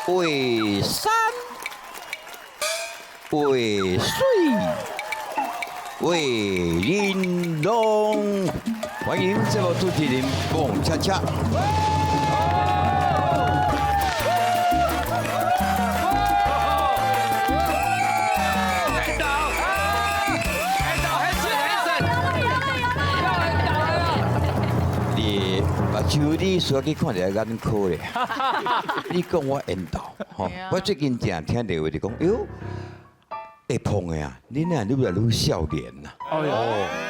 画山，画水，画玲珑。欢迎节目主持人蹦恰恰。你目睭你需要去看一下眼科咧。你講我緣投吼，我最近定聽著話就講，喲，會碰的啊，你若愈來愈少年啦。哎呦，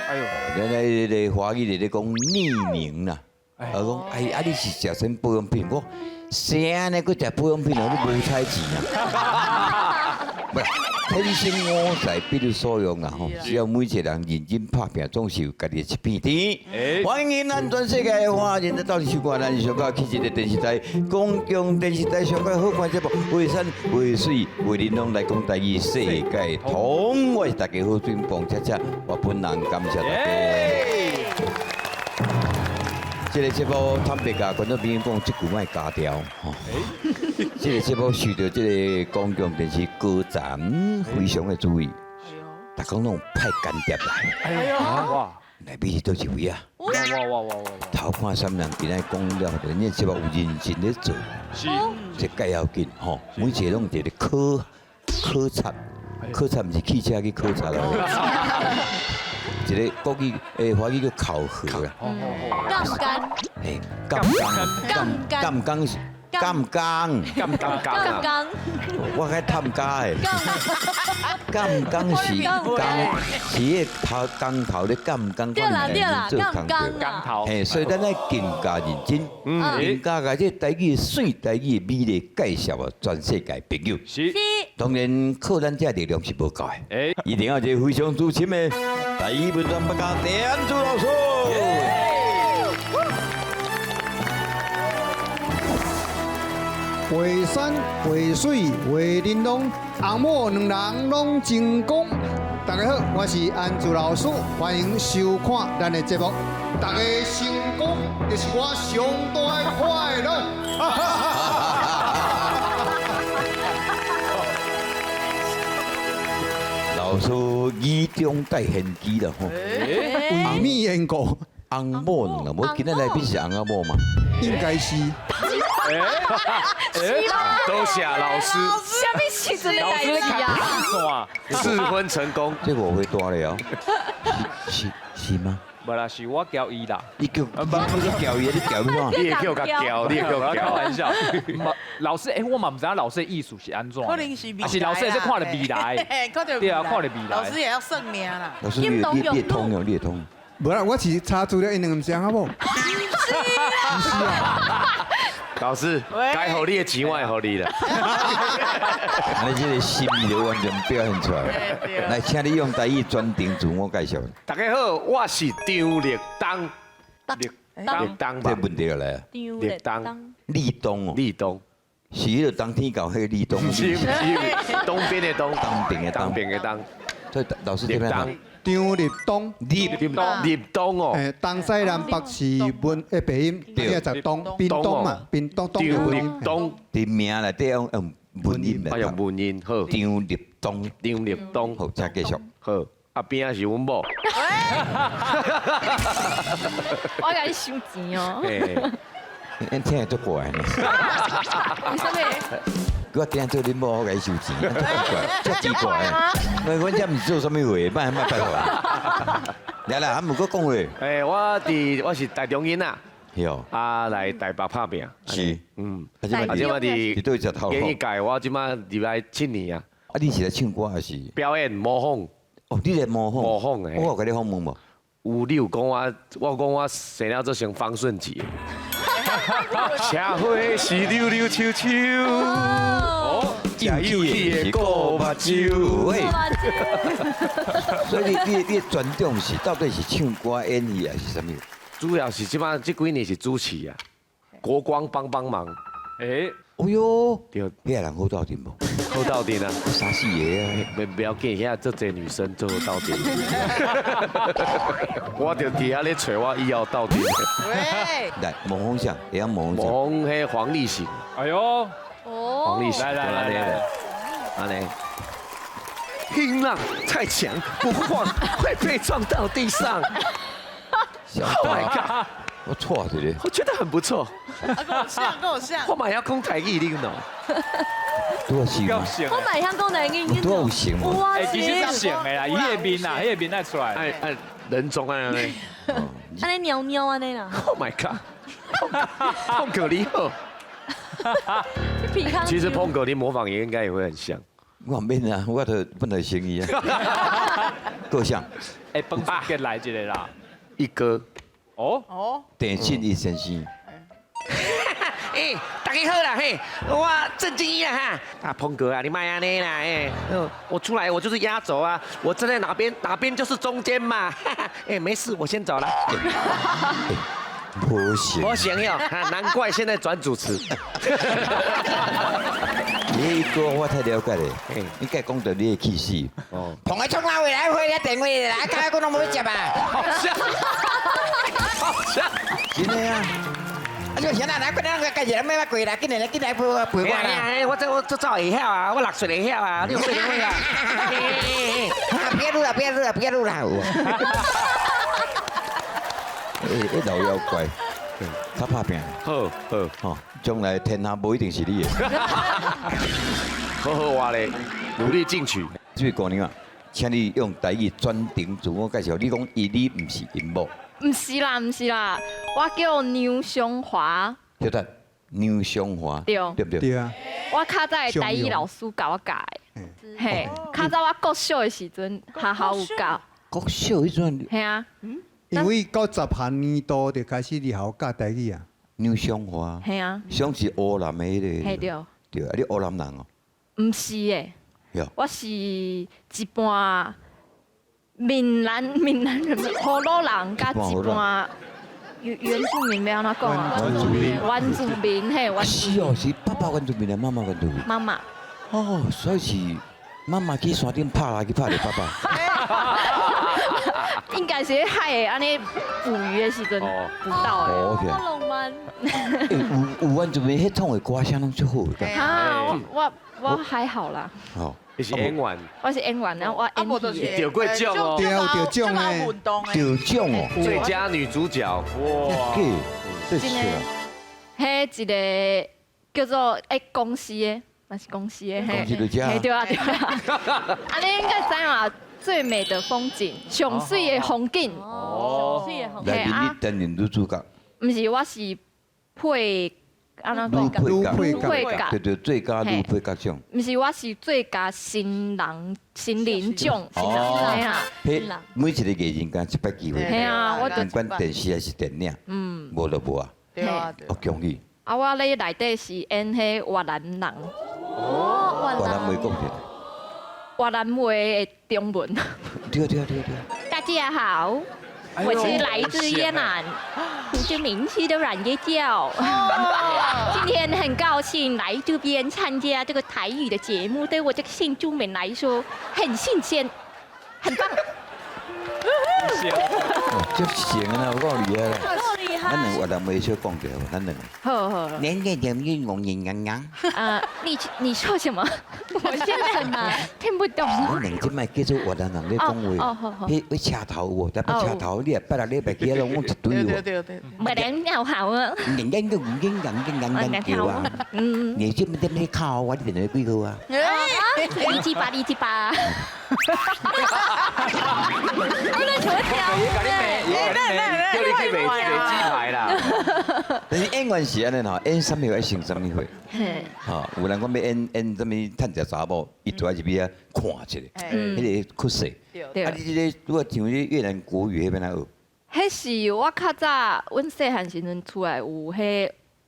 哎呦，原來咧華語咧咧講逆齡啦，我講哎啊你是食啥保養品？我啥呢？閣食保養品啊？你無彩錢啊？不。天生我材必有所用啦吼！只要每一個人認真拍拚，總是有家己的一片天。歡迎咱全世界的華人來鬥陣收看咱上蓋起一个電視台，公共電視台上蓋好看節目，畫山畫水畫玲瓏來講台語世界通。我是大家好俊蹦恰恰，我本人感謝大家。這個節目坦白共觀眾朋友講，這句莫加調吼。這個節目受著這個公共電視高層非常的注意，逐家攏派間諜來。哎呦，哇！來比是佗一位啊？哇哇哇哇哇！頭看啥人今仔講了，恁這節目有認真咧做，是，這介要緊吼，每一個攏有一個考察，考察毋是汽車去考察啦。一個國語，華語叫考核啦。監監。嘿，監監監監是監監。監監監監。我較探家的。監監是工，是彼個頭工頭咧監工。對啦對啦，監監工頭。嘿，所以咱愛更加認真，更加共這台語媠台語美麗介紹予全世界朋友。是。當然靠咱這力量是無夠的，一定要一個非常資深的台語文專家田祖老師。畫山畫水畫玲瓏，翁某兩人攏成功。大家好，我是安祖老師，歡迎收看咱的節目。大家成功，就是我上大的快樂。老師語中帶玄機啦吼，為咩緣故？翁某兩個，無今仔來賓是翁仔某嗎？應該是。多謝老師。啥物時陣的代誌啊？試婚成功，這誤會大了，是嗎？無啦，是我叫伊啦。你叫，不是叫伊，你叫什麼？你也叫共叫，你也叫開玩笑。老師，我嘛毋知影老師的意思是按怎。可能是未來。是老師是看著未來。對啊，看著未來。老師也要算命啦。老師，你會通哦，你會通。無啦，我是查資料，𪜶兩个毋是翁仔某。是啊。老師，該予你的錢我會予你啦。你這個心意就完全表現出來。來，請你用台語專程自我介紹。大家好，我是張立東。立東這問題來啊。立東。立東哦。立東。是彼個冬天到彼個立冬。不是不是，東邊的東。東邊的東。東邊的東。所以老師點樣？張立東，立立東哦，東西南北是文的白音，你也就東，屏東嘛，屏東東張立東，佇名內底用用文音來，用文音好。張立東，張立東，好，請繼續。好，啊邊仔是阮某。我共你收錢哦。你聽會足怪呢？為啥物？我今日做恁某，我共你收錢，足奇怪，足奇怪。我阮這毋是做啥物貨，莫莫拜託啊！來啦，啊毋閣講話。我是台中囡仔。啊，來台北拍拚。是。啊，這擺佇佇佗位食頭路？演藝界，我這擺入來7年啊。啊，你是來唱歌還是？表演模仿。哦，你來模仿？模仿的。我有共你訪問無？有，你有講我，我講我生了做成方順杰。社會是溜溜秋秋，有氣的顧目睭。喂，所以你的專長是到底是唱歌、演戲還是啥物？主要是這擺這幾年是主持啊，國光幫幫忙。欸，哦喲，對，彼個人好鬥陣無？好鬥陣啊，三四個啊，袂不要緊，遐足濟女生做鬥陣。我就佇遐咧揣我以後鬥陣。喂，來模仿啥？會曉模仿啥？模仿彼黃立行，哎呦，黃立行，來來來來，按呢。音浪太強，不晃會被撞到地上。Oh my god！我錯一個，我覺得很不錯。跟我像，跟我像。我嘛會曉講台語，你知無？多是嗎？我嘛會曉講台語，多有型嗎？哎，其實是像的啦，伊的面啊，彼个面愛出來。哎哎，人中按呢。按呢喵喵按呢啦。 Oh my god！碰哥你好。其實碰哥你模仿也應該也會很像。我免啊，我就本來生意啊。夠像。哎，崩傑來一個啦。一哥。哦哦。鄭信一先生。哎，大家好啦，嘿，我鄭經一啦哈。啊，鵬哥啊，你莫按呢啦，哎，我出來我就是壓軸啊，我站在哪邊哪邊就是中間嘛。哎，沒事，我先走了。不行，不行喲，難怪現在轉主持。你哥我太了解了，你該講到你的氣勢。哦，碰個衝哪位來回來電話來，開我攏無接啊。好像，好像，真的啊。啊！你啥來？來，過來，個家己咩過來，緊來，緊來陪我陪我啦。我這我這早會曉啊，我六歲會曉啊，你有說電話啊？別錄啦，別錄啦，別錄啦。哎，老妖怪，較拍拚。好，好，吼，將來天下無一定是你的。好好話咧，努力進取。這位姑娘啊，請你用台語轉成自我介紹。你講伊你毋是𪜶某？毋是啦，毋是啦，我叫牛雄華。對對，牛雄華。對。對不對？對啊。我較早的台語老師教我教的，嘿，較早我國小的時陣，學校有教。國小彼陣。嘿啊。因為到十項年度就開始入校教台語啊。牛雄華。嘿啊。雄是烏南的彼個。嘿對。對啊，你烏南人哦？毋是的。我是一半閩南閩南人，河洛人佮一半原住民欲按怎講啊？原住民。原住民嘿，原是哦，是爸爸原住民，媽媽原住民。媽媽。哦，所以是媽媽去山頂拍來去拍著爸爸。應該是喺海的，按呢捕魚的時陣捕到的。哦，浪漫。有有原住民彼種的歌聲攏足好的。啊，我還好啦。哦，你是演員。我是演員，然後我演戲。得過獎哦。對，有得獎呢。得獎哦。最佳女主角。哇。這是啊。彼一個叫做欸公司的，嘛是公司的。公司就這。嘿對啊對啊。啊，你應該知嘛？最美的風景，上媠的風景。哦。上媠的風景。內面你擔任女主角。毋是，我是配，按怎講？女配角。對對，最佳女配角獎。毋是，我是最佳新人新人獎。哦。嘿啊。彼每一個藝人敢一擺機會。嘿啊，我就。不管電視還是電影。嗯。無就無啊。對啊。哦，恭喜。啊，我咧內底是演彼越南人。哦，越南話講者。越南話的中文。對對對對。大家好，我是來自越南胡志明市的阮月嬌。今天很高興來這邊參加這個台語的節目，對我這個新住民來說很新鮮，很棒。哦，足神啊！有夠厲害啦！厲害！咱兩越南話小講著，咱兩個。好好。你你點你我你你啊？啊，你你說什麼？我現在很難聽不懂。咱兩這擺叫做越南人咧講話，彼彼車頭有無？台北車頭，你若拜六禮拜去遐攏講一堆有無？對對對。沒人好好啊。人家個五經人經人人叫啊。嗯。你這麼點咧靠我，你電話幾號啊？二七八二七八。我咧像跳舞叫你去賣賣雞排啦。但是演員是按呢吼，演啥物貨愛穿啥物貨。吼，有人講欲演演啥物趁食查某，伊就愛入去遐看一下，彼個角色。啊，你這個如果像你越南國語彼欲按怎學？彼是我較早，阮細漢時陣厝內有彼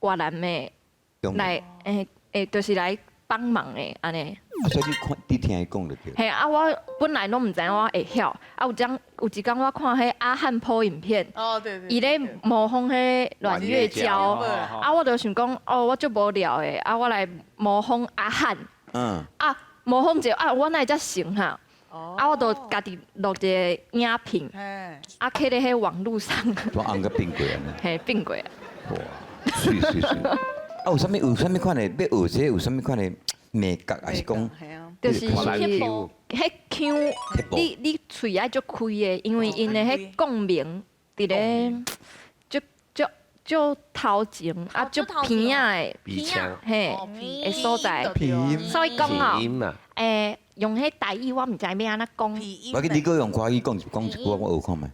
越南的來，就是來幫忙的按呢。啊，所以你看，你聽伊講就對。嘿啊，我本來攏毋知影我會曉，啊有陣有一工我看彼阿漢 PO 影片，哦對對，伊咧模仿彼阮月嬌，啊我就想講，哦我足無聊的，啊我來模仿阿漢，啊，模仿者啊，我哪會遮成哈？啊，我就家己錄一个影片，啊，放咧彼網路上。我紅甲變過啊！嘿，變過啊！哇，媠媠媠！啊，有啥物款的？欲學這有啥物款的眉角，還是講？就是彼腔，你喙愛足開的，因為𪜶的彼共鳴佇咧足足足頭前啊，足鼻仔的，嘿，的所在。所以講哦，用彼台語我毋知欲按怎講。我你閣用華語講講一句，我學看覓。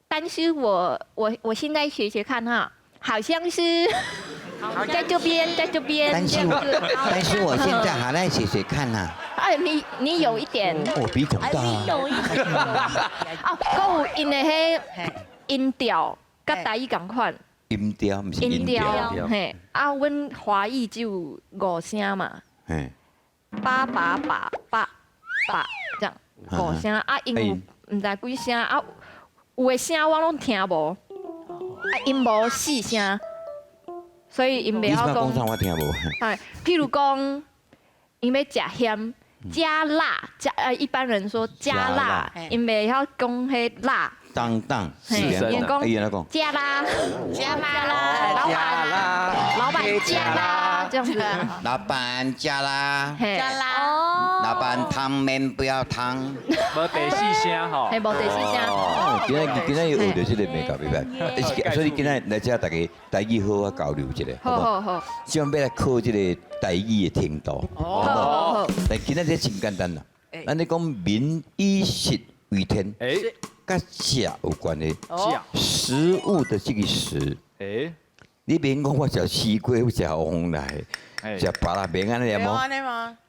但是我現在學學看哈，好像是在這邊，在這邊。但是我現在還來學學看啊。哎，你有一點。我鼻孔大。你有一點。啊，閣有𪜶的彼音調，佮台語仝款。音調毋是音調。嘿，啊，阮華語只有五聲嘛。嘿。八八八八八，這樣五聲啊，𪜶有毋知幾聲啊，有的聲我攏聽無，啊，𪜶無四聲，所以𪜶袂曉講。我聽無。哎，譬如講，𪜶欲食鹹，加辣，加一般人說加辣，𪜶袂曉講彼辣。當當，嘿，講加啦，加啦，老闆，老闆加啦，這樣子。老闆加啦，加啦，老闆湯麵不要湯。無第四聲吼，嘿，無第四聲。哦，今仔又學著這个眉角，袂歹。所以今仔來遮大家台語好好交流一下，好無？好好。希望欲來考這个台語的程度，好好。但今仔這真簡單啦，咱咧講民以食為天。佮食有關係，食物的這個食，你免講我食西瓜，我食黃梨，食芭樂，免按呢無？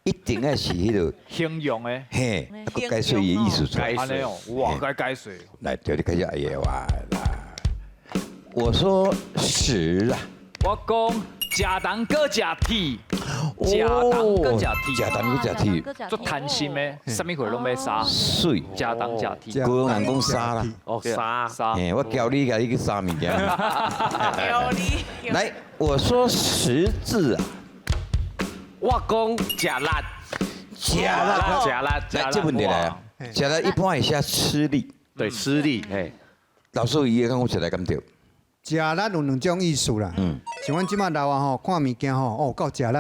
一定愛是彼个形容的，嘿，閣解說伊的意思出來。按呢哦，哇，該解說。來，對，你開始哎呀哇！我說食啊，我講食重閣食鐵，食重閣食鐵，食重閣食鐵，足貪心的，啥物貨攏欲殺。媠，食重食鐵。高雄人講殺啦，哦殺殺。嘿，我教你，共你去殺物件。教你。來，我說食字啊，我講食力，食力，食力，來，這問題來啊，食力一般會寫吃力，對，吃力，嘿。老師伊會講我食力敢對？食力有兩種意思啦，像阮這馬老啊吼，看物件吼，哦夠食力，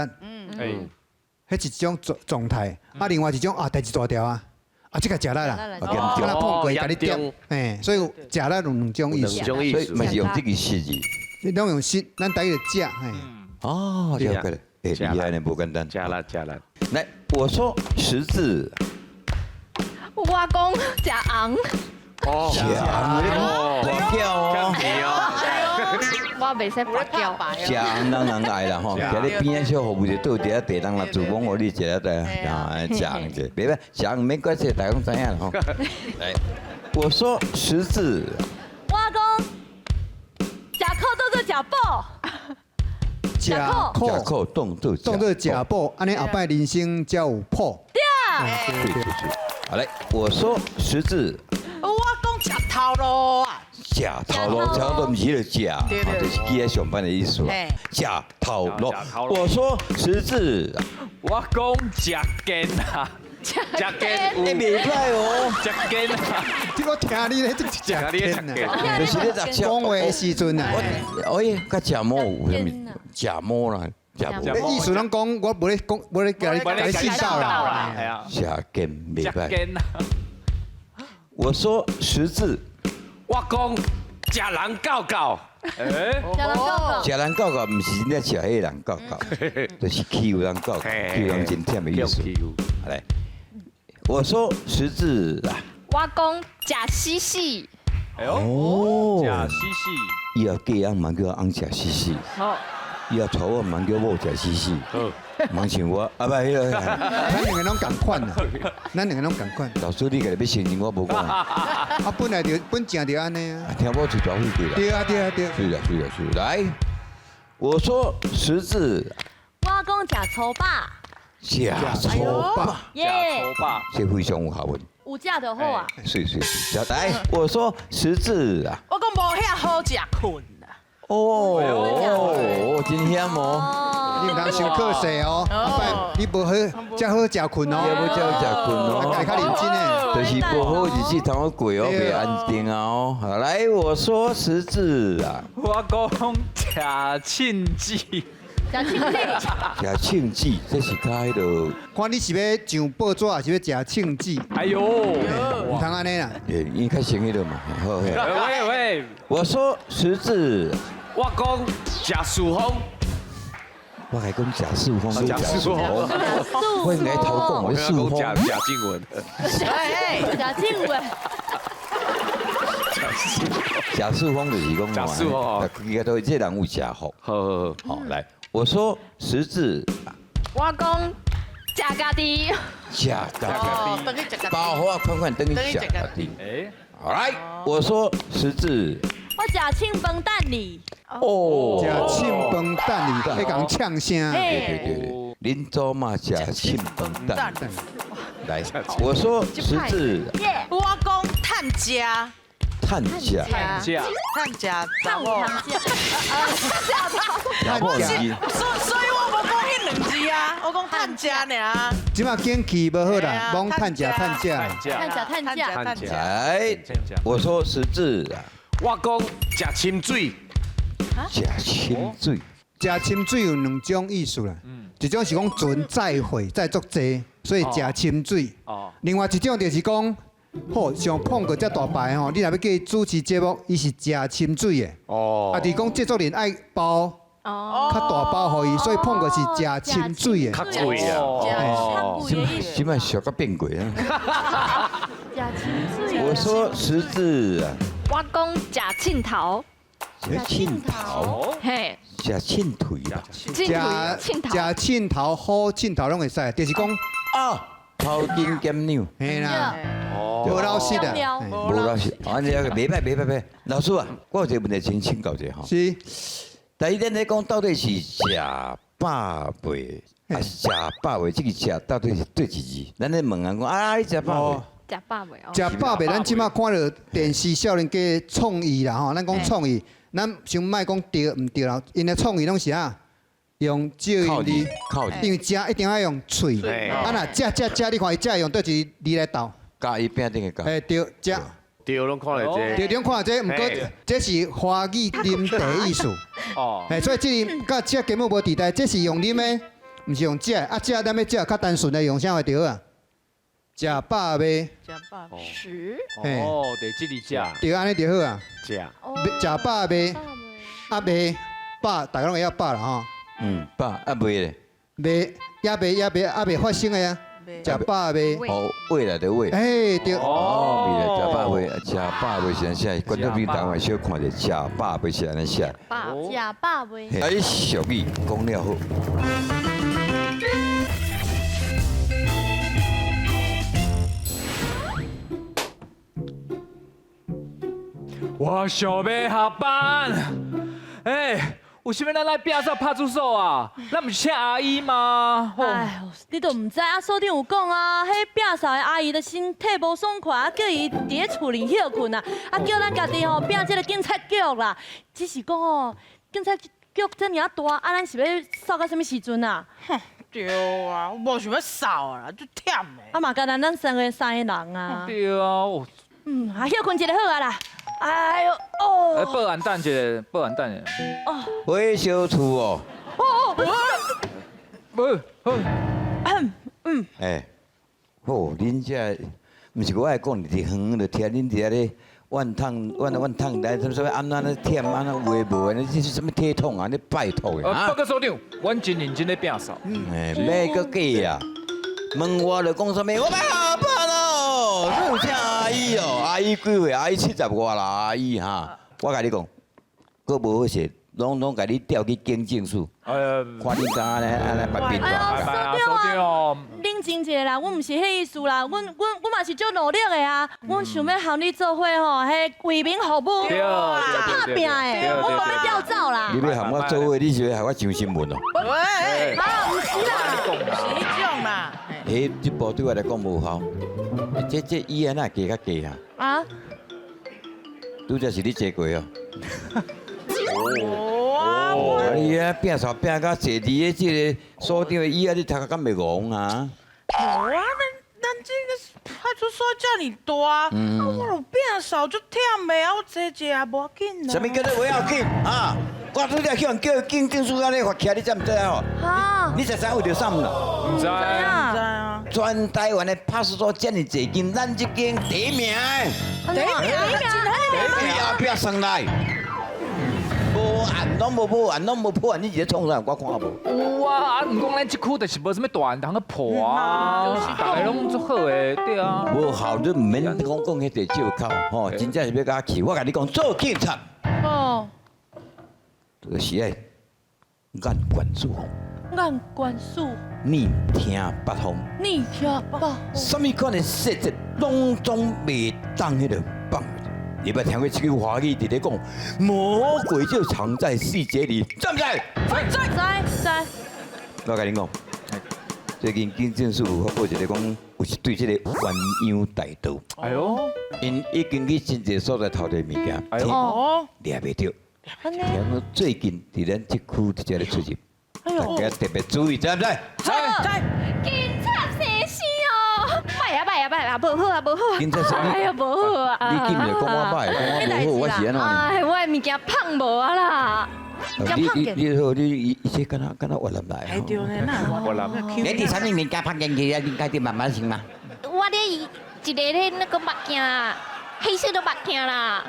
彼是一種狀狀態，啊另外一種啊代誌大條啊，啊這个食力啦，叫他碰過共你點，嘿，所以食力有兩種意思，所以嘛是用這个食字，你攏用食，咱台語就食，嘿。哦，了解了，欸，厲害呢，無簡單。食力食力。來，我說食字，我講食紅。哦，食紅，跋筊哦。我袂使跋筊。食紅人人愛啦吼，徛咧邊仔小服務就倒佇遐地人若自摸予你食啊，對啊，食紅者，袂歹，食紅免關係，大家攏知影啦吼。來，我說食字，我講食苦當做食補，食苦食苦當做當做食補，按呢後擺人生才有譜。對啊。對對對。好來，我說食字，我講食頭路啊。食頭路，食頭路毋是彼个食，就是記在上班的意思啦。食頭路，我說食字，我講食健啊，食健，欸袂歹哦，食健啊，這我聽你咧，這食健啊，就是咧食講話的時陣啊，哎，佮食毛有啥物？食毛啦，食毛。意思攏講，我無咧講，無咧共你共你信道啦。係啊，食健袂歹。食健啊，我說食字。我講食人狗狗，食人狗狗，毋是真正食彼个人狗狗，就是欺負人狗狗，欺負人真忝的意思。來，我說食字啊，我講食死死，哎呦，食死死，以後嫁翁嘛叫翁食死死，以後娶某嘛叫某食死死，茫像我啊，不，彼个，咱兩个攏仝款啦，咱兩个攏仝款。老師你家己欲承認我無講啊？啊，本來就本正就按呢啊。聽某喙大富貴啦。對啊對啊對。是啊是啊是。來，我說食字，我講食粗飽。食粗飽，耶，粗飽，這非常有學問。有食就好啊。是是是，來，我說食字啊。我講無遐好食睏。哦哦，真險哦！你毋通傷可惜哦，阿伯你無好，才好食睏哦，你無才好食睏哦，家己較認真的，就是無好日子通好過哦，袂安定啊哦。來，我說十字啊，我講食凊子，食凊子，食凊子，這是較彼落。看你是欲上報紙，還是欲食凊子？哎喲，毋通按呢啦。對，應該先彼落嘛。好，喂喂，我說十字，我講食樹風。我來講食樹風，食樹風，我應該頭講我樹風。賈靜雯，賈靜雯，食樹風就是講，食樹風，伊個都這人有食福。好好好，好來，我說十字，我講食家己，食家己，包好款款等於食家己。哎，好來，我說十字，我食凊飯等你。哦，食凊飯等你，彼共嗆聲。對對對，恁祖媽食凊飯等。來，我說十字，我講趁食，趁食，趁食，趁食，趁食，趁食。所以我無講彼兩字啊，我講趁食爾。這馬景氣無好啦，罔趁食，趁食，趁食，趁食，趁食。來，我說十字啊，我講食深水。食深水，食深水有兩種意思啦。一種是講船載貨載足濟，所以食深水。另外一種就是講，好像碰過這大牌吼，你若欲叫伊主持節目，伊是食深水的。哦。啊，就是講製作人愛包，較大包予伊，所以碰過是食深水的。較貴啊。哦。這擺俗甲變貴啊。食深水。我說十字啊。我講食凊頭。食凊頭，嘿，食凊腿啦，食凊頭好凊頭攏會使，就是講啊，頭斤減兩，嘿啦，無老實啊，無老實，按呢個袂歹袂歹袂，老師啊，我有一個問題請請教一下吼。是，第一，咱咧講到底是食飽未？啊，食飽未？這個食到底是對一字？咱咧問人講啊，你食飽未？食飽未？食飽未？咱這馬看著電視少年家創意啦吼，咱講創意。咱先莫講對毋對啦，𪜶的創意攏是啥？用借音字，因為食一定愛用喙。啊若食食食，你看伊食用佗一個字來鬥？佮伊餅頂個咬。嘿對，食。對，攏看著這。對，攏看著這，毋過這是華語啉茶意思。哦。嘿，所以這個佮食根本無佇代，這是用啉的，毋是用食的。啊，食咱欲食較單純的，用啥話著啊？食飽未？食飽食。哦，對，這裡食。對，按呢就好啊。食。食飽未？啊未，飽，大家攏會曉飽啦吼。嗯，飽啊未咧？未，也未也未也未發生的啊。食飽未？哦，未來的未。哎，對。哦，未來食飽未？食飽未是按寫？觀眾朋友台灣小看著食飽未是按呢寫？飽，食飽未？啊，你俗語講了好。我想欲下班，哎，為啥物咱來摒掃派出所啊？咱毋是請阿姨嗎？哎喲，你都毋知啊？所長有講啊，彼摒掃的阿姨的身體無爽快，啊，叫伊佇咧厝裡歇睏啊，啊，叫咱家己吼摒這個警察局啦。只是講哦，警察局遮爾啊大，啊，咱是欲掃到啥物時陣啊？哼，對啊，我無想欲掃啊，足忝的。啊嘛，干焦咱三個三個人啊。對啊。嗯，啊，歇睏一下好啊啦。哎喲，哦！哎，保安等一下，保安等一下。哦。火燒厝哦。哦哦。不，好。嗯。哎，好，恁這毋是我愛講，佇遠遠就聽恁佇遐咧怨嘆怨怨嘆，來什麼什麼按怎咧忝，按怎有的無的，這是啥物體統啊？你拜託的啊！報告所長，阮真認真咧摒掃。哎，欲閣假啊！問我就講啥物？我欲下班咯，你有請阿姨哦？阿姨幾歲？阿姨70外啦，阿姨哈。我共你講，閣無好勢，攏共你調去警政署。看你怎按呢按呢別變哎大。喲，所長啊，冷靜一下啦，阮毋是彼意思啦，阮嘛是足努力的啊，阮想欲和你做伙吼，彼為民服務，足拍拚的，我無欲調走啦。你欲和我做伙，你是欲予我上新聞哦？喂，啊，毋是啦，毋是彼種啦。彼這步對我來講無效，這伊安怎加較低啊？啊？拄才是你坐過哦。哇！啊你啊摒扫摒甲坐伫咧這个所長的椅仔，你頭殼敢袂戇啊？無啊，咱這个派出所遮爾大，啊我著摒掃足忝的啊，我坐一下無要緊啦。啥物叫做無要緊啊？我拄才去予人叫警政署安呢罰起來，你知毋知哦？啊，你知影有著啥毋啦？毋知。毋知啊？全台灣的派出所遮爾濟間，咱這間第一名的，第一名，第後壁算來，無案攏無報案，攏無破案，你是咧創啥？我看無。有啊，啊，毋過咱這區就是無啥物大案通去破啊，逐个攏足好的，對啊。無效，你毋免講講彼個借口，吼，真正是欲共我氣。我共你講，做警察，就是愛眼觀四方，眼觀四耳聽八方，耳聽八方。啥物款的細節，攏總袂當彼个放。你捌聽過這句華語佇咧講，魔鬼就藏在細節裡，知毋知？知知。我共你講，最近警政署有發布一个講，有一對這个鴛鴦大盜，哎喲，𪜶已經去真濟所在偷摕物件，哎喲，掠袂著。聽講最近佇咱這區佇遮咧出入，大家特別注意，知毋知？知。警察先生哦，歹啊歹啊歹啊，無好啊無好啊。警察先生哎呀無好啊。你今日講我歹，講我無好，我是按怎？哎，我的物件放無啊啦。你好，你伊這敢若敢若越南來？哎對呢，哪越南。你佇啥物物件放進去啊？你家己慢慢想嘛。我咧一个咧那個目鏡啦，黑色的目鏡啦，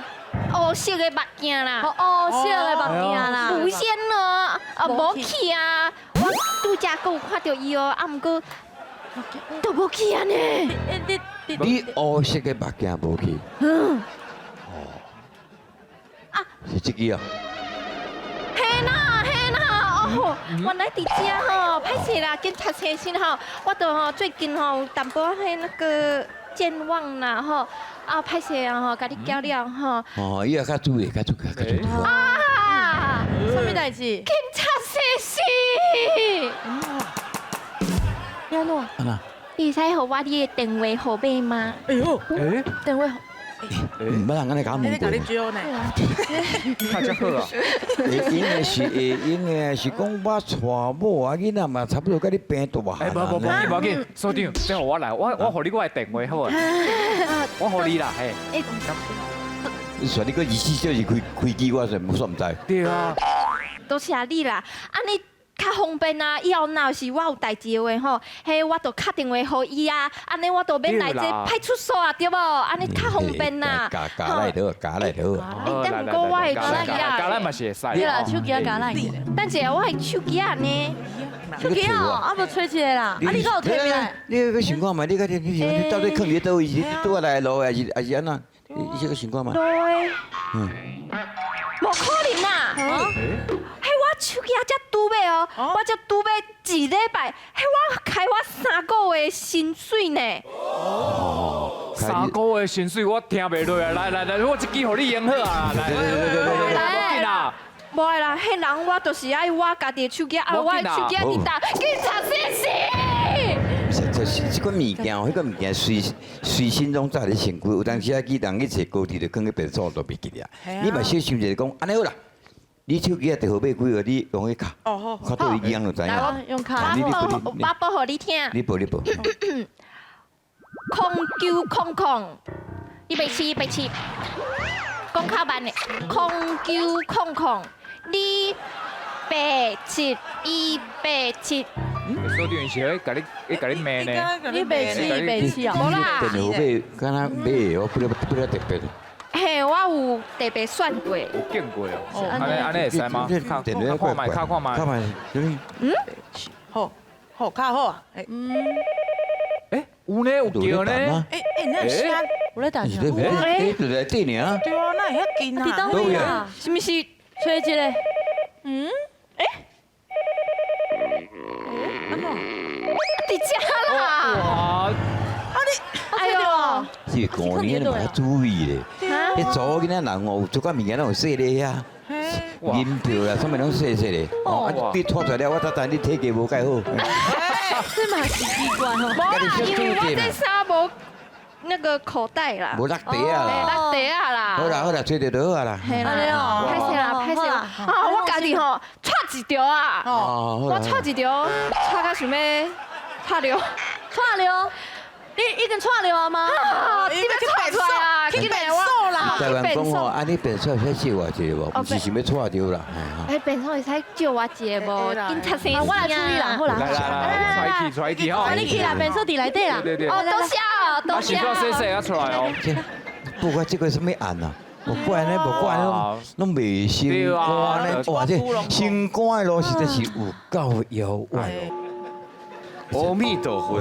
烏色的目鏡啦，哦，烏色的目鏡啦，無線咯，啊無去啊，我拄才閣有看著伊哦，啊毋過都無去啊呢。你烏色的目鏡無去？嗯。哦。啊。是這支啊。嘿啦嘿啦，哦，原來佇遮吼，歹勢啦，警察先生吼，我都吼最近吼有淡薄仔彼那個健忘啦吼，啊歹勢啊吼，共你叫了吼。哦，伊也較注意，較注意，較注意。啊！啥物代誌？警察先生。按怎？按怎？你會使予我你的電話號碼嗎？哎喲，電話。毋捌人按呢共我問過。你招呢？較遮好啊！會用的是會用的，是講我娶某啊，囡仔嘛，差不多佮你平大漢。哎，無無無緊無緊，所長，這予我來，我予你我的電話好無？我予你啦，嘿。你說你閣24小時開開機，我算毋知。對啊。多謝你啦，按呢較方便啊！以後若是我有代誌的話吼，彼我就敲電話予伊啊，按呢我就免來這派出所啊，對無？按呢較方便啦。加加來好，加來好。欸，但毋過我的手機啊，加來嘛是會使。對啦，手機仔加來。等一下我的手機仔呢？手機仔哦，啊無揣一个啦，啊你閣有提來？你閣想看覓？你閣你到底囥佇佗位？是拄仔來的路，還是還是按怎？你這閣想看覓？對。嗯。無可能啦！彼我手機仔才拄買哦，我才拄買一禮拜，彼我開我3個月薪水呢。哦，3個月薪水我聽袂落啊！來來來，我這支予你用好啊！來來來來，無緊啦，無愛啦，彼人我就是愛我家己的手機，啊，我的手機佇佗？警察先生。這是這款物件哦，彼款物件隨隨身攏帶佇身軀，有當時啊去人去坐高鐵就囥去別所都袂記得啊。你嘛小想一下講，按呢好啦，你手機仔號碼幾號？你用彼卡，看佗位銀行就知影。用卡。我報，我報予你聽。你報，你報。0900，170 170，講較慢的，0900，287 287。所長是咧，共你，咧共你罵呢？287 287哦。無啦。電話號碼敢若買的，我不了不了特別。嘿，我有特別算過。有見過哦。按呢按呢會使嗎？較看覓，較看覓。較看覓。嗯。好，好，較好啊。欸，有呢，有叫呢。欸欸，那聲有咧彈。欸，就內底爾。對啊，哪會遐近啊？佇佗位啊？是毋是？揣一个。嗯。欸。佇遮啦！哇！啊你，哎喲，這個五年你嘛較注意咧。彼查某囡仔人哦，有這款物件攏有細咧遐，銀票啦，啥物攏細細咧。哦，啊你拖出來了，我才知你體格無蓋好。這嘛是奇怪吼。無啦，因為我這衫無那個口袋啦。無落地啊啦。落地啊啦。好啦好啦，揣著就好啊啦。嘿啦，歹勢啦，歹勢啦。啊，我家己吼，掣一著啊。我掣一著，掣到想欲掣著，掣著。你已經掣著啊嗎？你欲掣出來啊！去變數啦！台灣講吼，啊你變數會使借我一下無？毋是想欲掣著啦。哎，變數會使借我一下無？警察先生，我來處理啦，好啦。來來來，揣去揣去吼。你去啦，變數佇內底啦。對對對。哦，多謝，多謝。啊，洗洗啊出來哦。不過這個啥物案啊？無怪呢，無怪攏攏袂成官呢。哇，這成官的路實在是有夠遙遠。阿彌陀佛，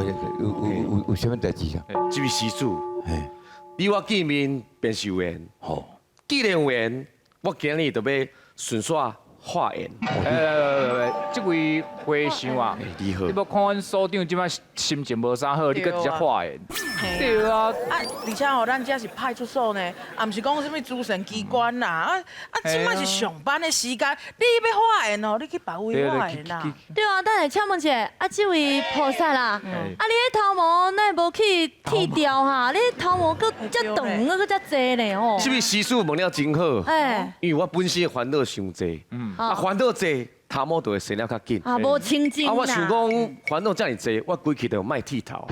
有啥物代誌啊？這位施主，你我見面便是有緣。好，既然有緣，我今日就欲順紲化緣。這位和尚啊，你好，你無看阮所長這擺心情無啥好，你閣直接化緣。對啊，啊，而且吼，咱這是派出所呢，也毋是講啥物慈善機關啦，啊啊，這擺是上班的時間，你欲化緣哦，你去別位化緣啦。對啊，等下請問一下，啊，這位菩薩啦，啊，你彼頭毛哪會無去剃掉哈？你彼頭毛閣遮長，閣遮濟呢吼。這位施主問了真好，因為我本身煩惱傷濟，啊，煩惱濟。頭毛就會生了較緊，啊，無清淨。啊，我想講煩惱這爾濟，我規氣就莫剃頭。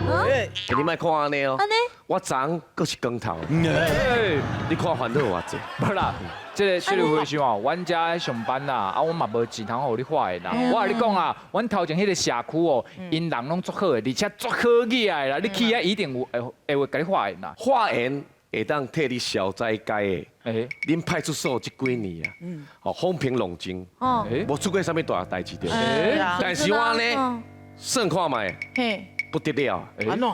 你莫看按呢哦，我昨昏閣是光頭。你看煩惱偌濟？無啦，這个雪莉和尚哦，阮遮上班啦，啊，阮嘛無錢通予你化緣啦。我共你講啊，阮頭前彼个社區哦，𪜶人攏足好的，而且足好額的啦，你去遐一定有會會共你化緣啦。化緣會當替你消災解厄。恁派出所這幾年啊，哦，風平浪靜，無出過啥物大代誌對。但是我呢，算看覓，不得了。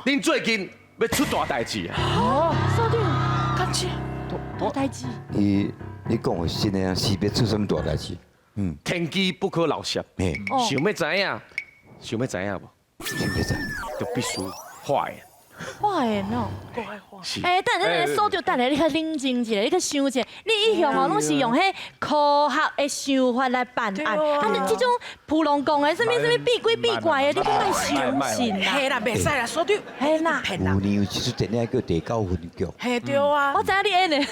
恁最近欲出大代誌啊！哦，所長，敢這大代誌。你講的是真的啊？是欲出啥物大代誌？嗯，天機不可漏泄。想欲知影，想欲知影無？想欲知，就必須化緣。化緣哦，欸，等下等下，所長，等下你較冷靜一下，你去想一下，你一向哦攏是用彼科學的想法來辦案，啊，你這種蒲龍講的啥物啥物變鬼變怪的，你閣莫相信啦。嘿啦，袂使啦，所長，嘿啦。舊年有一出電影叫《地窖分局》。嘿對啊。我知影你演的。是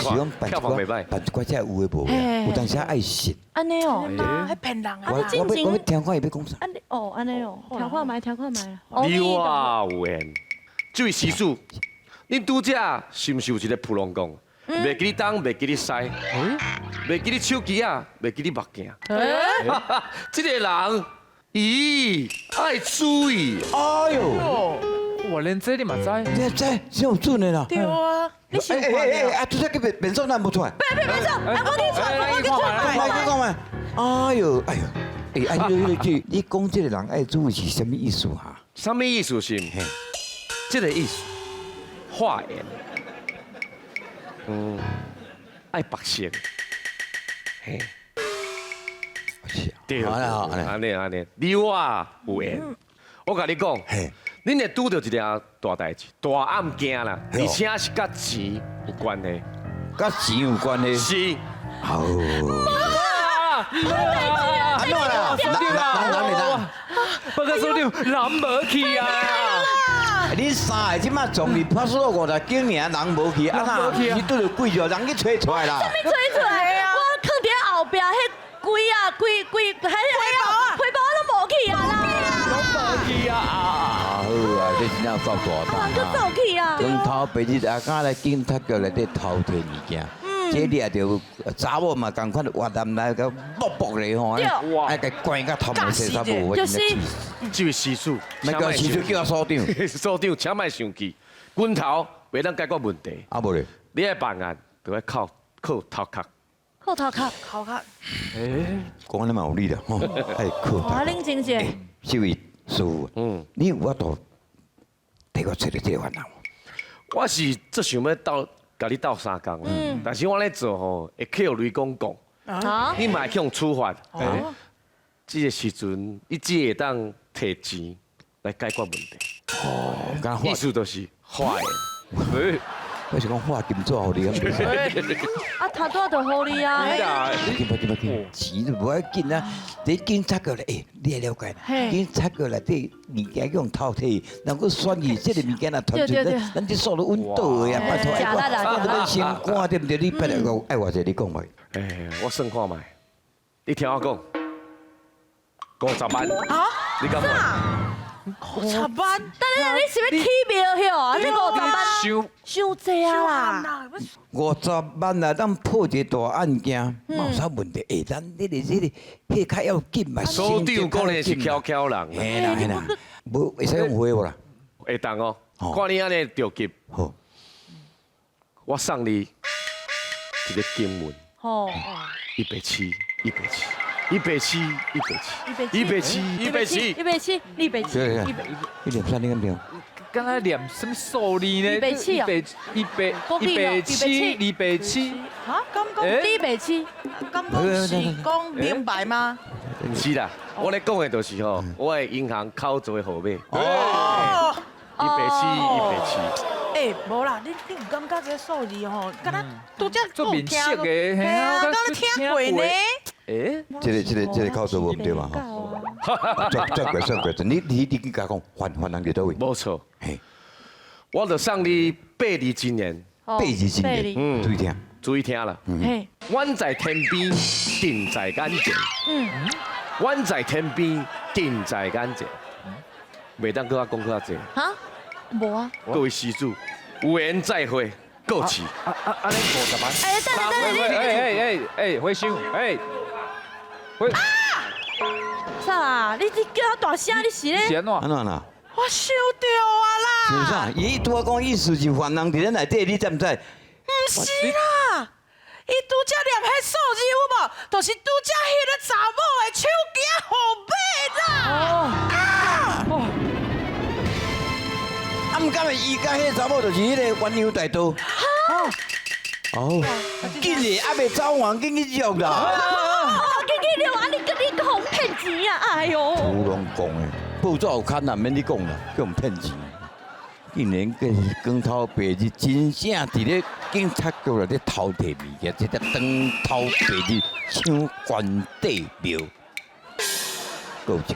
講辦一寡辦一寡這有的無的，有當時愛信。按呢哦，彼騙人。我欲聽看伊欲講啥。按呢哦，按呢哦，聽看覓，聽看覓。你我有緣，這位施主，恁拄才是毋是有一个蒲龍公？袂記你東，袂記你西，袂記你手機仔，袂記你目鏡。這個人，咦，愛注意。哎喲，哇，連這你嘛知？這這有準的啦。對啊，你想欸欸欸，啊，拄才去變變數咱無出來。變變變數，啊，我去出來，我去出來。來去講覓？哎喲，哎喲，欸，啊，你你講這個人愛注意是啥物意思哈？啥物意思是？這個意思，化緣，愛白色，嘿，對，按呢按呢，你我有緣，我共你講，恁會拄著一件大代誌、大案件啦，而且是佮錢有關係，佮錢有關係，是。好。啊！按怎啦？人人人，報告所長，人無去啊！恁三個這馬撞入派出所五十警爾，人無去，啊那是拄著鬼叫人去揣出來啦？啥物揣出來？我囥佇後壁，彼櫃啊，櫃櫃，還還皮包攏無去啊啦！攏無去啊！啊好啊，這真正夠大膽人閣走去啊！光頭白日啊，敢來警察局內底偷提物件。這掠著查某嘛，仝款越南來個卜卜咧吼，愛共關甲頭毛洗衫無，就是。這位施主，莫叫施主叫我所長，所長請莫生氣，拳頭袂當解決問題。啊無咧，你愛辦案，就愛靠靠頭殼。靠頭殼。頭殼。欸，講得嘛有理啦，吼，愛靠頭殼。冷靜一下。這位師傅，你有法度替我揣著這個煩惱？我是足想欲鬥。共你鬥相共，但是我咧做吼，會去予雷公講，你嘛會去予處罰。這个時陣，你只會當提錢來解決問題。哦，意思就是化緣。我是講畫金紙予你咁。啊，頭拄仔就予你啊。緊吧緊吧緊，錢都無要緊啊！佇警察局咧，欸，你會了解？警察局內底物件予偷提，人閣選去，這個物件若傳出，咱這數都穩倒的啊！拜託，我都欲先趕對毋對？你拜託愛偌濟，你講袂？欸，我算看覓，你聽我講，50萬。啊？你敢問？50萬？等等，你是欲起廟遐啊？這50萬，傷濟啊啦！50萬啊，咱破一個大案件，嘛有啥問題？欸，咱這個這個，彼較要緊嘛。所長果然是巧巧人。嘿啦嘿啦，無會使用回無啦？會當哦，看你按呢著急。好，我送你一个經文。好。170，170，170，170，170，170，170，270，你念啥？你敢聽？敢若念什麼數字呢？270哦。一百一百七，270。哈？敢講？270。敢講是講明白嗎？毋是啦，我咧講的就是吼，我的銀行口座的號碼。哦。170，170。欸，無啦，你有感覺這個數字吼，敢若拄才足面熟的，嘿啊，敢若聽過呢？欸，這個口座無毋對嘛？吼，轉過算過，你去共講，犯人佇佗位？無錯。嘿，我就送你八字真言。八字真言，注意聽，注意聽啦。遠在天邊，近在眼前。遠在天邊，近在眼前。袂當閣較講閣較濟。哈？無啊。各位施主，有緣再會，告辭。啊！你50萬。欸，等等等等，欸欸欸，回收，欸，回。啊！啥啊？你叫遐大聲，你是咧？是按怎？按怎啦？我想著啊啦。是啥？伊拄仔講意思是犯人佇咱內底，你知毋知？毋是啦，伊拄才念彼數字有無？就是拄才彼个查某的手機號碼啦。啊！啊，毋敢會伊佮彼查某就是彼个鸳鸯大盜。哦，緊嘞，猶袂走完，緊去捉啦。緊去抓啊！你閣予阮騙錢啊！哎喲。有攏講的，報紙有刊啦，免你講啦，叫阮騙錢。竟然閣是光頭白日，真正佇咧警察局內底偷提物件，這個當頭白日搶關帝廟。閣有一句，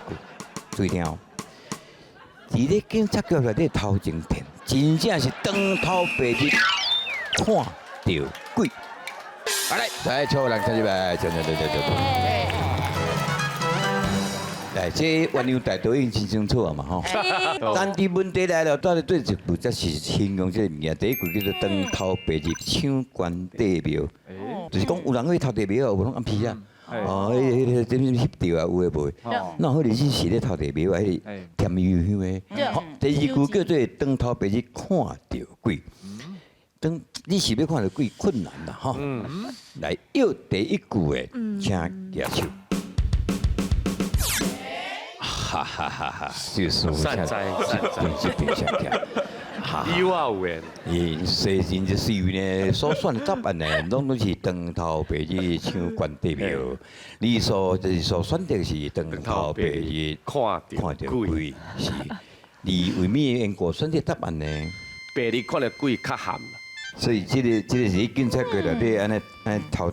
注意聽哦。佇咧警察局內底偷前騙，真正是當頭白日看著鬼。好來，來，錯人請入來，請請請請請。來，這鸳鸯大盜已經真清楚啊嘛吼。但佇問題來了，到底對一句才是形容這个物件。第一句叫做當頭白日搶關帝廟，就是講有人去偷提廟，有攏暗時啊。哦，彼個點點翕著啊，有的無的。那好，你是咧偷提廟啊，彼個添油香的。好，第二句叫做當頭白日看著鬼。當你是欲看著鬼困難啦，吼。來，要第一句的，請舉手。哈哈哈哈！就是善哉善哉，有啊有緣。伊世人這四位呢，所選的答案呢，攏是當頭白日搶關帝廟。你所就是所選擇是當頭白日看著鬼，是。你為咩緣故選擇答案呢？白日看著鬼較譀。所以這個是警察局內底按呢按呢偷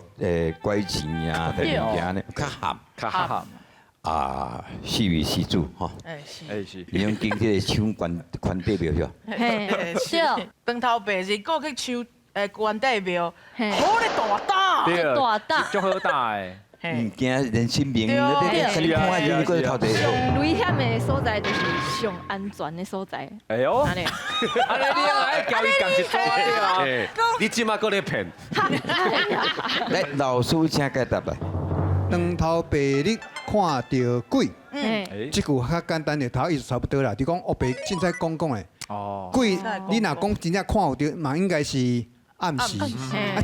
拐錢啊，提物件按呢較譀，較譀。啊，四位施主吼，欸是，欸是，你用經這個搶關帝廟是吧？嘿，是。當頭白日閣去搶關帝廟，好咧大膽，大膽，足好膽的。毋驚人性命，你你看下你閣偷提。上危險的所在就是上安全的所在。哎喲，按呢，按呢你愛交伊仝一組啊？你這馬閣咧騙？來，老師請解答來。當頭白日看著鬼，這句較簡單的頭意思差不多啦。就講烏白凊彩講講的，鬼你若講真正看有著，嘛應該是暗時。啊，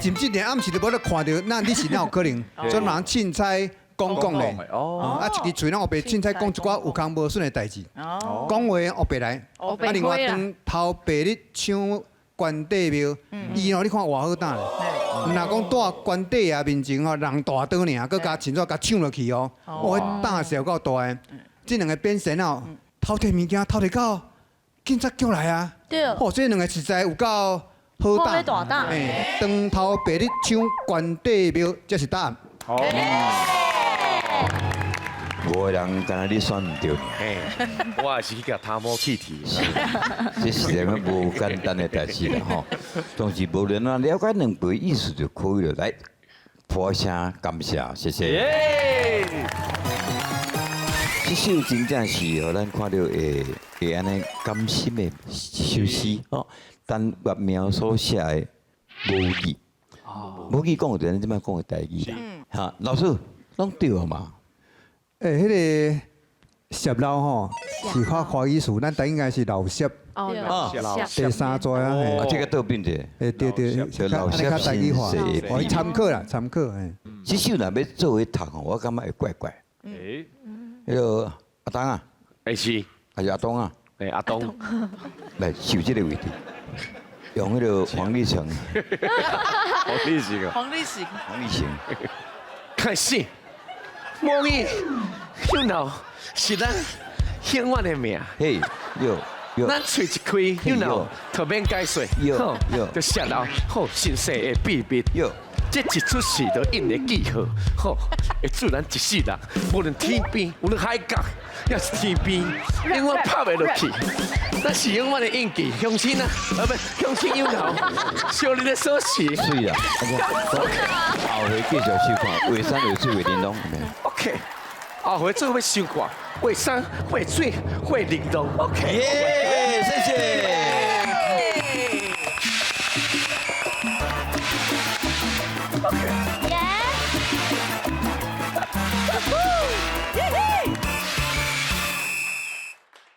甚至連暗時都無得看著，那你是哪有可能？所以人凊彩講講咧。啊，一支喙攏烏白凊彩講一寡有空無順的代誌，講話烏白來。啊，另外當頭白日搶關帝廟，伊吼你看偌好膽咧。毋若講蹛關帝爺面前吼，人大刀爾，閣共秦怎共搶落去哦，哇，彼膽是有夠大的。這兩个變身哦，偷提物件偷提到警察局來啊！對。哦，這兩个實在有夠好好欲大胆。哎，长头白日抢关帝庙，这是答案。五个人敢若你选毋著尔，嘿，我也是去共头毛去剃。这实在无简单的代志啦吼。总是无论怎了解两句意思就可以了。来，破声感谢，谢谢。耶！这首真正是予咱看著会会按呢感心的一首诗哦。陈月苗所写的母语，母语讲的就是咱这摆讲的台语啦。哈，老师攏对嘛？欸，彼个摄老吼是较华语词，咱台语应该是老摄。哦，啊，第三节啊，啊，这个倒变者，欸，对对，老摄台语话，哦，参考啦，参考。这首若欲做伙读吼，我感觉会怪怪。欸，彼个阿东啊，欸是，还是阿东啊？欸，阿东，来受这个位置，用彼个黄立成。黄立成啊。黄立成。黄立成。开始，母语，you know，是咱永远的命。嘿，哟。咱喙一开，you know，就免解说，哟哟，就泄露好身世的秘密。哟，这一出世就印个记号，好，会祝咱一世人，无论天边，无论海角，抑是天边，永远拍袂落去。咱是永远的印记，乡亲啊，啊不，乡亲 you know，烧你的锁匙。水啦，后回继续收看，画山画水画玲珑。 OK，后回做伙收看，画山画水画玲珑。OK，耶，谢谢。